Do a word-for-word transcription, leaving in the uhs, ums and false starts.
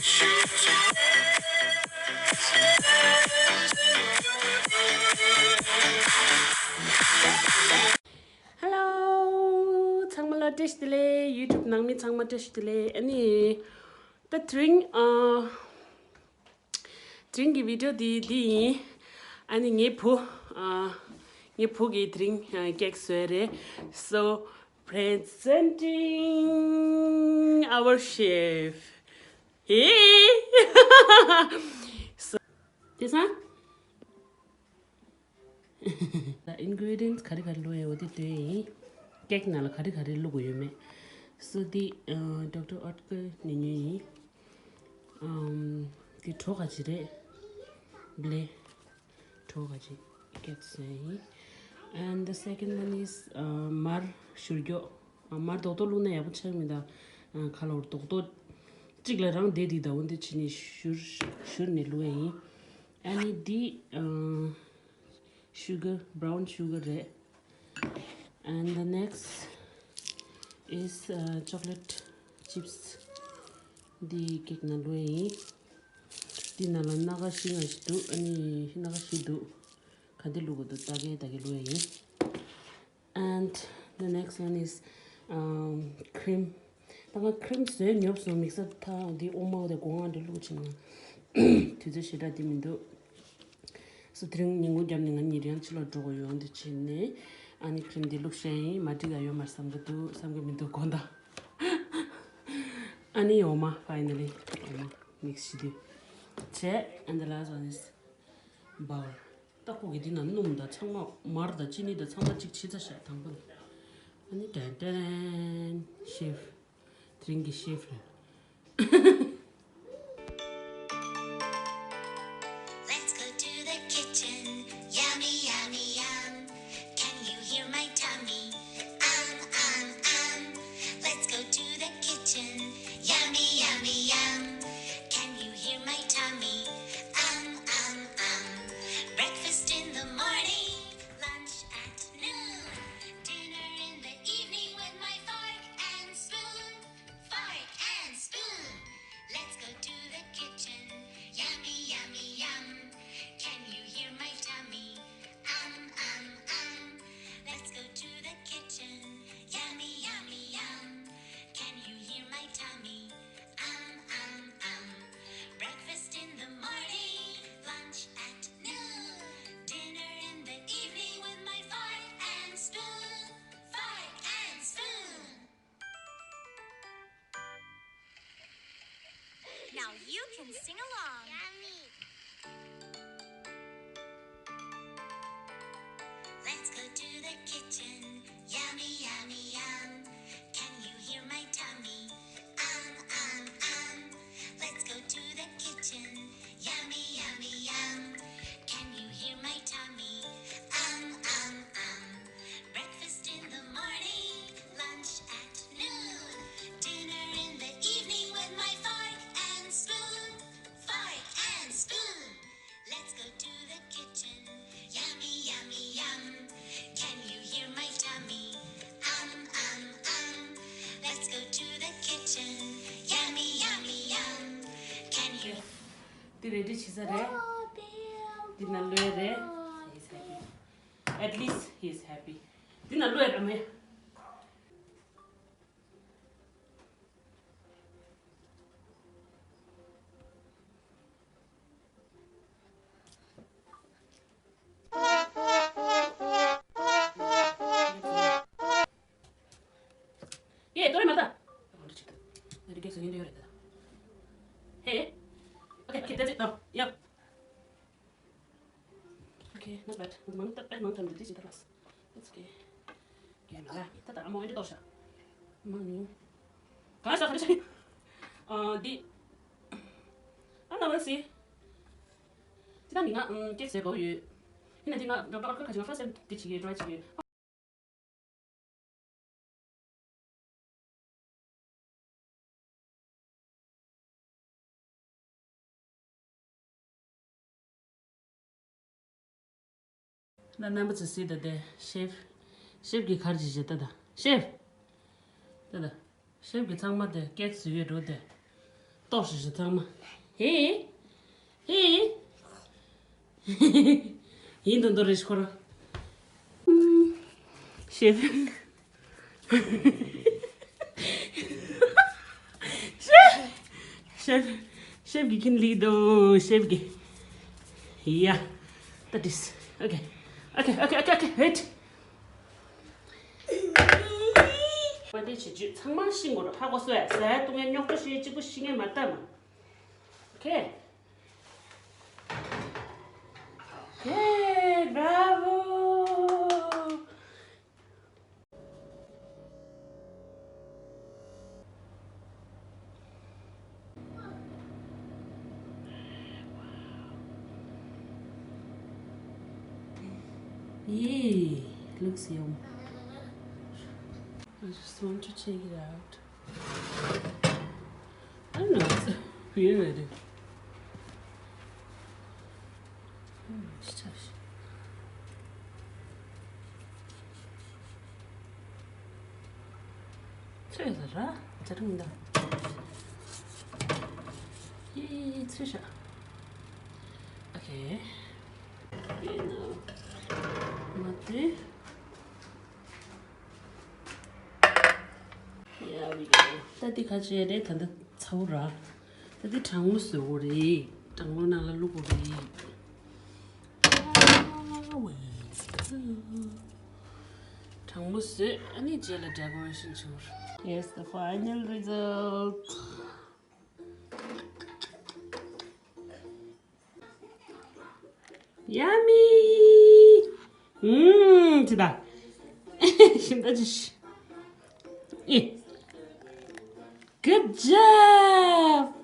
Hello. ཚང་མ་ལ་བཀྲ་ཤིས་བདེ་ལེགས། YouTube་ནང་མི་ཚང་མ་བཀྲ་ཤིས་བདེ་ལེགས། ཨ་ནི་ད་དེ་རིང་ཨ། དེ་རིང་གི་བི་ཌི་ཡོ་འདི་འདི་ཡིན། ཨ་ནི་ངའི་བུ། ཨ། ངའི་བུ་གིས་དེ་རིང་ཨ་ཀེག་བཟོས་རེད། So, presenting our chef. Hey! So, this one? The ingredients ག་རེ་ག་རེ་བླུགས་ཡོད་འོ་དེ་སྟོན་ཡིན། ཀེག་ནང་ལ་ག་རེ་ག་རེ་བླུགས་དགོས་ཡོད་མེད། So the uh, Doctor Oetker ཉོ་ཉོ་ཡིན། ཨམ། དེ་གྲོ་ག་ཅི་རེད། Black གྲོ་ག་ཅི་ཀེག་བཟོས་ཡིན། And the second one is uh, མར་བཞུར་མགྱོགས། མར་རྡོག་རྡོག་བླུགས་ན་ཡག་པོ་ཆགས་མི་འདུག་ཁ་ལོར་རྡོག་རྡོག་གཅིག་ལ་རང་བསྡད་དེ་འདྲ་འོ་འདི་བྱས་ནས་བཞུར་བཞུར་ནས་བླུགས་ཡ་ཡིན། ཨ་ནི་འདི་ཨ་sugar, brown sugar རེད། And the next is uh, chocolate chips. འདི་ཀེག་ནང་བླུགས་ཡ་ཡིན། འདི་ནང་ལ་སྣ་ཁ་བཞི་ལྔ་ཞིག་འདུག་ཨ་ནི་སྣ་ཁ་བཞི་འདུག་ག་འདི་བླུགས་དགོས་འདུག་ད་གའི་ད་གའི་བླུགས་ཡ་ཡིན། And the next one is um, cream. ད་ང་ཁི་རིམ་བཟོས་ཉོབ་སོང་། དམིགས་བསལ་ད་འདི་འོ་མ་འོ་དེ་སྒོ་ང་འདྲ་བླུགས་ཕྱིན་ན་དུས་ཚོད་ཞེ་དྲག་འདི་མི་འདུག So དེ་རིང་ཉིན་གུང་རྒྱབ་ནས་ང་ཉིན་རེ་ཡང་ཕྱི་ལོགས་འགྲོ་དགོས་ཡོད། འོ་འདི་བྱས་ནས་ཨ་ནི་ཁི་རིམ་འདི་བླུགས་ཤེས་ཡིན། མ་འགྲིག་ག་ཡོད་མ་བསམ་གི་འདུག་བསམ་གི་མི་འདུག་དགོངས་དག་ཨ་ནི་འོ་མ། Finally འོ་མ་མིག་སི་ཞིག་འདི་བྱས། And the last one is bowl. ཏག་ཏག་གི་འདི་ན་སྣུམ་དང་ཚང་མ་མར་དང་ཅི་ནི་དང་ཚང་མ་གཅིག་ཕྱེ་ཚ་ཤག་དང་པོ་ནས། ཨ་ནི་ཏན་ཏན་ཤེཕ། དེ་རིང་གི་ཤེཕ་རེད། Let's go to the kitchen. Yummy, yummy, yum. Can you hear my tummy? Um, um, um. Let's go to the kitchen. Yummy, yummy, yum. Can you hear my tummy? Um, um, um. Breakfast in the morning, lunch at noon, dinner in the evening with my fork and spoon. Fork and spoon. Let's go to the kitchen. Yummy, yummy, yum. Can you hear my tummy? Um, um, um. Let's go to the kitchen. Yummy, yummy, yum. Can you hear my tummy? Um, um, um. Breakfast in the morning, lunch at noon, dinner in the evening with my fork and spoon. Fork and spoon. Now you can sing along. Let's go to the kitchen. Yummy, yummy, yum. Can you hear my tummy? Um, um, um. Let's go to the kitchen. Yummy, yummy, yum. Can you hear my tummy? Um, um, um. Breakfast in the morning, lunch at noon, dinner in the evening with my fork and spoon. Fork and spoon. Let's go to the kitchen. Yummy, yummy, yum. Can you hear my tummy? Um, um, um. Let's go to the kitchen. Yummy, yummy, yum. Can you འདི་རེ་ཌི་བྱེད་ས་རེད། འདི་ནང་ལོས་རེད། He's happy. At least he's happy. འདི་ནང་ལོས་རེད་མེ། ཡེ། ཏོ་རེ་མ་ད། ཧེ། Okay, okay, that's it. Oh, yep. Okay, not bad. མང་ད་དཔེ་མང་ཙམ་འདུག་དེ་ཅི་ད་ལགས། That's okay. Okay, མ་ད་ད་ད་ཨ་མ་འོན་ཏེ་ཏོ་ཤ། མང་ཉུང་། གང་ཤ་གང་ཤ། ཨ་འདི། ཨ་ན་བ་སི། ཅི་ད་མི་ང་ཀེག་ཟེར་གོ་ཡོད། ཡིན་ན་འདི་ང་ང་ཁ་ཁ་ཁ་ཅིག་ང་ཧྥ་སེམ་འདི་ཅིག་ཡོད་ཌ་རའི་ཅིག་ཡོད། ན་རྣམ་པ་ཚོས་གཟིགས་དང་དེ་ཤེཕ། ཤེཕ་གིས་ག་རེ་བྱེད་བྱེད་ད་ད། ཤེཕ། ད་ད། ཤེཕ་གིས་ཚང་མ་དེ་ཀེག་བཟོས་ཡོད་འགྲོ་དེ། ཏོག་ཞིག་ཞིག་ཚང་མ། ཧེ། ཧེ། ཡིན་དུ་འདོར་རེ་ཤི་ཁོ་རང་། ཤེབ། ཤེབ། ཤེབ། ཤེབ་གི་ཁྱིམ་ལི་དོ་ཤེབ་གི། ཡ། That is okay. Okay, okay, okay, okay, wait. པ་དེ་བྱེད་ཇུས་ཚང་མ་ཤི་འགོར་ཧ་གོ་སོ་ཡ། ཟ་ཡ་བཏུང་ཡ་རྙོག་དྲ་ཞེ་གཅིག་པུ་ཤི་ངེས་མ་ལྟ་མ། Okay. Hey, bravo! Yay, looks yum. I just want to check it out. I don't know, it's weird. ཚོས་ཟ་ར། ཇ་རིང་ད། ཡེ་ཚོས་ཤ། Okay. མ་དེ། Here we go. ད་འདི་ག་བྱེད་རེད། ད་འདི་ཚ་བོ་ར། ད་འདི་གྲང་མོ་བཟོ་དགོས་རེད། གྲང་མོ་ནང་ལ་བླུག་དགོས་རེད། གྲང་མོ་བཟོས། ཨ་ནི་རྗེས་ལ་decoration བྱེད་དགོས་རེད། Here's the final result. Yummy! Mmm, ཅི་ད། ཤིན་ཏུ་ཅི་ཤི། ཨེ། Good job!